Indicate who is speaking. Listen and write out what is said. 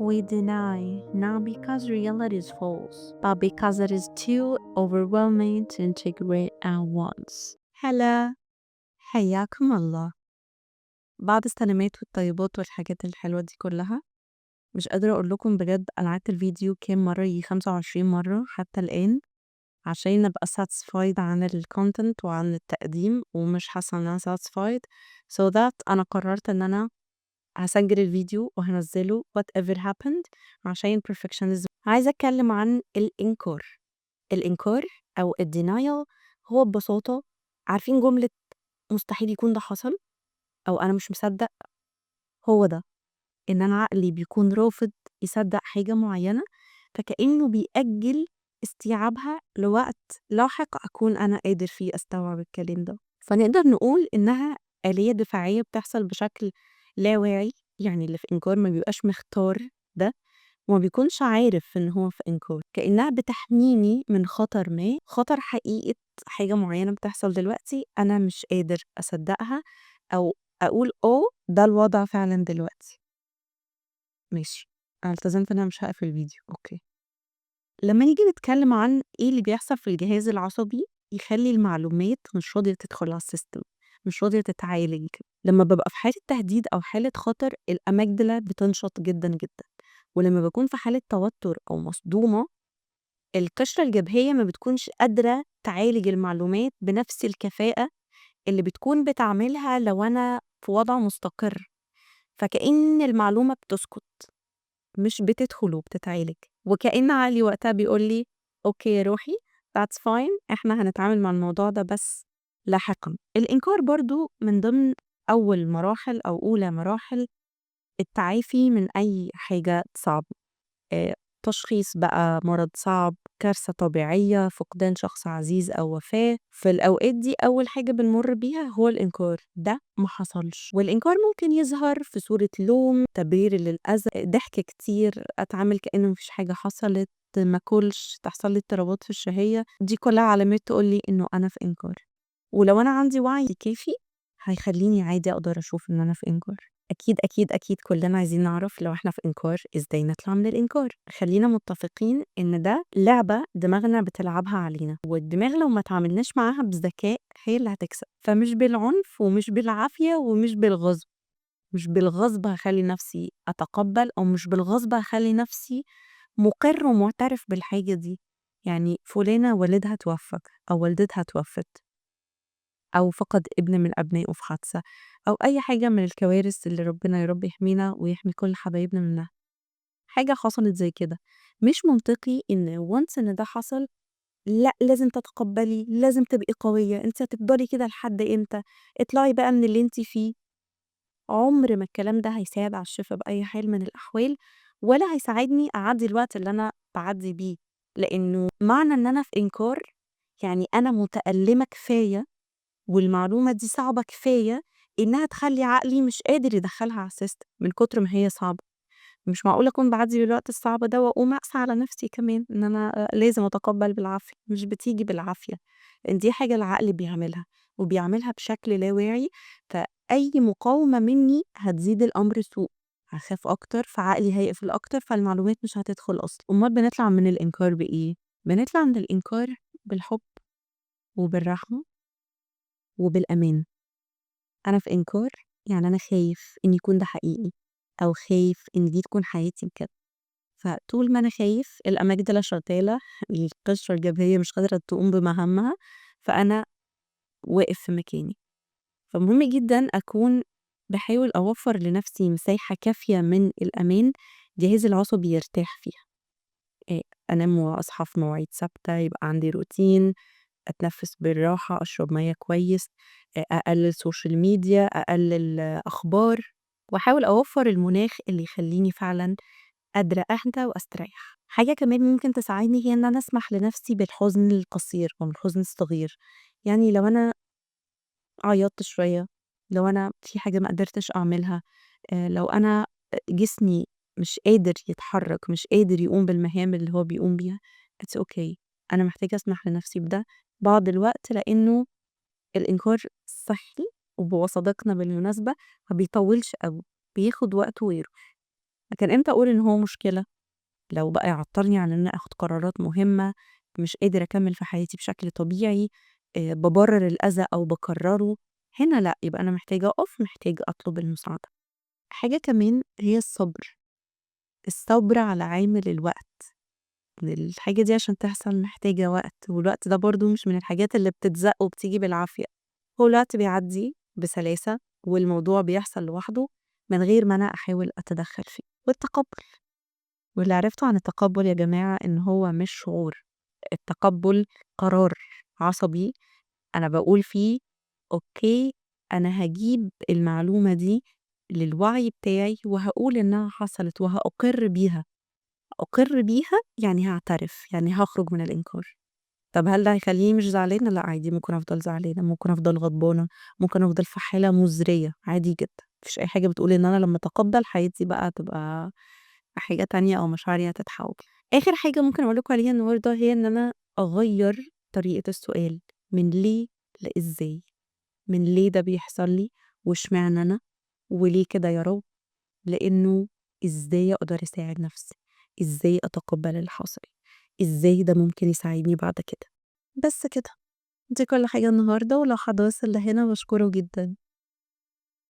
Speaker 1: We deny not because reality is false, but because it is too overwhelming to integrate at once.
Speaker 2: هلا، حياكم الله. بعد السلامات والطيبات والحاجات الحلوة دي كلها، مش قادرة أقول لكم بجد أنا عدت الفيديو كام مرة، يجي 25 مرة حتى الآن، عشان أبقى satisfied عن ال content وعن التقديم، ومش حاسة إن أنا satisfied، so that أنا قررت إن أنا هسجل الفيديو وهنزله whatever happened عشان perfectionism. عايزة أتكلم عن الإنكار. الإنكار أو ال denial هو ببساطة، عارفين جملة "مستحيل يكون ده حصل" أو "أنا مش مصدق"؟ هو ده، إن أنا عقلي بيكون رافض يصدق حاجة معينة، فكأنه بيأجل استيعابها لوقت لاحق أكون أنا قادر فيه أستوعب الكلام ده. فنقدر نقول إنها آلية دفاعية بتحصل بشكل لا واعي، يعني اللي في إنكار ما بيبقاش مختار ده وما بيكونش عارف إن هو في إنكار، كأنها بتحميني من خطر ما، خطر حقيقة حاجة معينة بتحصل دلوقتي أنا مش قادر أصدقها أو أقول آه ده الوضع فعلا دلوقتي. ماشي، أنا التزمت إن أنا مش هقفل الفيديو، okay. لما نيجي نتكلم عن إيه اللي بيحصل في الجهاز العصبي يخلي المعلومات مش راضية تدخل على ال system، مش راضية تتعالج: لما ببقى في حالة تهديد أو حالة خطر، ال amygdala بتنشط جدا جدا، ولما بكون في حالة توتر أو مصدومة، القشرة الجبهية ما بتكونش قادرة تعالج المعلومات بنفس الكفاءة اللي بتكون بتعملها لو أنا في وضع مستقر، فكأن المعلومة بتسكت، مش بتدخل وبتتعالج، وكأن عقلي وقتها بيقول لي: "okay يا روحي، that's fine، احنا هنتعامل مع الموضوع ده بس لاحقا". الإنكار برضو من ضمن أول مراحل أو أولى مراحل التعافي من أي حاجة صعبة، تشخيص بقى مرض صعب، كارثة طبيعية، فقدان شخص عزيز أو وفاة. في الأوقات دي أول حاجة بنمر بيها هو الإنكار، ده ما حصلش. والإنكار ممكن يظهر في صورة لوم، تبرير للأذى، ضحك كتير، أتعامل كأنه مفيش حاجة حصلت، ما أكلش، تحصل لي اضطرابات في الشهية. دي كلها علامات تقول لي إنه أنا في إنكار، ولو أنا عندي وعي كافي هيخليني عادي أقدر أشوف إن أنا في إنكار. أكيد أكيد أكيد كلنا عايزين نعرف لو إحنا في إنكار إزاي نطلع من الإنكار. خلينا متفقين إن ده لعبة دماغنا بتلعبها علينا، والدماغ لو ما تعاملناش معاها بذكاء هي اللي هتكسب. فمش بالعنف ومش بالعافية ومش بالغصب، مش بالغصب هخلي نفسي أتقبل أو مش بالغصب هخلي نفسي مقر ومعترف بالحاجة دي. يعني فلانة والدها توفى أو والدتها توفت أو فقد ابن من أبنائه في حادثة أو أي حاجة من الكوارث اللي ربنا يا رب يحمينا ويحمي كل حبايبنا منها، حاجة حصلت زي كده، مش منطقي إن once إن ده حصل: "لأ، لازم تتقبلي، لازم تبقي قوية، انت هتفضلي كده لحد امتى؟ اطلعي بقى من اللي انت فيه". عمر ما الكلام ده هيساعد على الشفا بأي حال من الأحوال، ولا هيساعدني أعدي الوقت اللي أنا بعدي بيه، لأنه معنى إن أنا في إنكار يعني أنا متألمة كفاية والمعلومة دي صعبة كفاية إنها تخلي عقلي مش قادر يدخلها على ال system من كتر ما هي صعبة. مش معقول أكون بعدي بالوقت الصعب ده وأقوم أقسى على نفسي كمان إن أنا لازم أتقبل بالعافية. مش بتيجي بالعافية، لأن دي حاجة العقل بيعملها وبيعملها بشكل لا واعي، فأي مقاومة مني هتزيد الأمر سوء، هخاف أكتر فعقلي هيقفل أكتر، فالمعلومات مش هتدخل أصلا. أمال بنطلع من الإنكار بإيه؟ بنطلع من الإنكار بالحب وبالرحمة وبالأمان. أنا في إنكار يعني أنا خايف إن يكون ده حقيقي أو خايف إن دي تكون حياتي بجد، فطول ما أنا خايف ال amygdala شغالة، القشرة الجبهية مش قادرة تقوم بمهامها، فأنا واقف في مكاني. فمهم جدا أكون بحاول أوفر لنفسي مساحة كافية من الأمان جهازي العصبي يرتاح فيها، أنام وأصحى في مواعيد ثابتة، يبقى عندي روتين، أتنفس بالراحة، أشرب مية كويس، أقلل social media، أقلل أخبار، وأحاول أوفر المناخ اللي يخليني فعلا قادرة أهدى وأستريح. حاجة كمان ممكن تساعدني هي إن أنا أسمح لنفسي بالحزن القصير أو الحزن الصغير، يعني لو أنا عيطت شوية، لو أنا في حاجة ما قدرتش أعملها، لو أنا جسمي مش قادر يتحرك، مش قادر يقوم بالمهام اللي هو بيقوم بيها، it's okay، أنا محتاجة أسمح لنفسي بده بعض الوقت، لأنه الإنكار صحي وهو صديقنا بالمناسبة، ما بيطولش أوي، بياخد وقته ويروح. لكن إمتى أقول إن هو مشكلة؟ لو بقى يعطلني عن إن أنا آخد قرارات مهمة، مش قادر أكمل في حياتي بشكل طبيعي، ببرر الأذى أو بكرره، هنا لأ، يبقى أنا محتاجة أقف، محتاجة أطلب المساعدة. حاجة كمان هي الصبر، الصبر على عامل الوقت. الحاجة دي عشان تحصل محتاجة وقت، والوقت ده برضو مش من الحاجات اللي بتتزق وبتيجي بالعافية، هو الوقت بيعدي بسلاسة والموضوع بيحصل لوحده من غير ما أنا أحاول أتدخل فيه. والتقبل، واللي عرفته عن التقبل يا جماعة إن هو مش شعور، التقبل قرار عصبي أنا بقول فيه okay أنا هجيب المعلومة دي للوعي بتاعي وهقول إنها حصلت وهأقر بيها. أقر بيها يعني هعترف، يعني هخرج من الإنكار. طب هل ده هيخليني مش زعلانة؟ لا عادي، ممكن أفضل زعلانة، ممكن أفضل غضبانة، ممكن أفضل في حالة مزرية، عادي جدا. مفيش أي حاجة بتقول إن أنا لما أتقبل حياتي بقى تبقى حاجة تانية أو مشاعري هتتحول. آخر حاجة ممكن أقول لكم عليها النهاردة هي إن أنا أغير طريقة السؤال من ليه لإزاي، من ليه ده بيحصل لي واشمعنى أنا وليه كده يا رب، لأنه إزاي أقدر أساعد نفسي، إزاي أتقبل اللي حصل، إزاي ده ممكن يساعدني بعد كده. بس كده، دي كل حاجة النهاردة، ولو حد وصل لهنا بشكره جدا.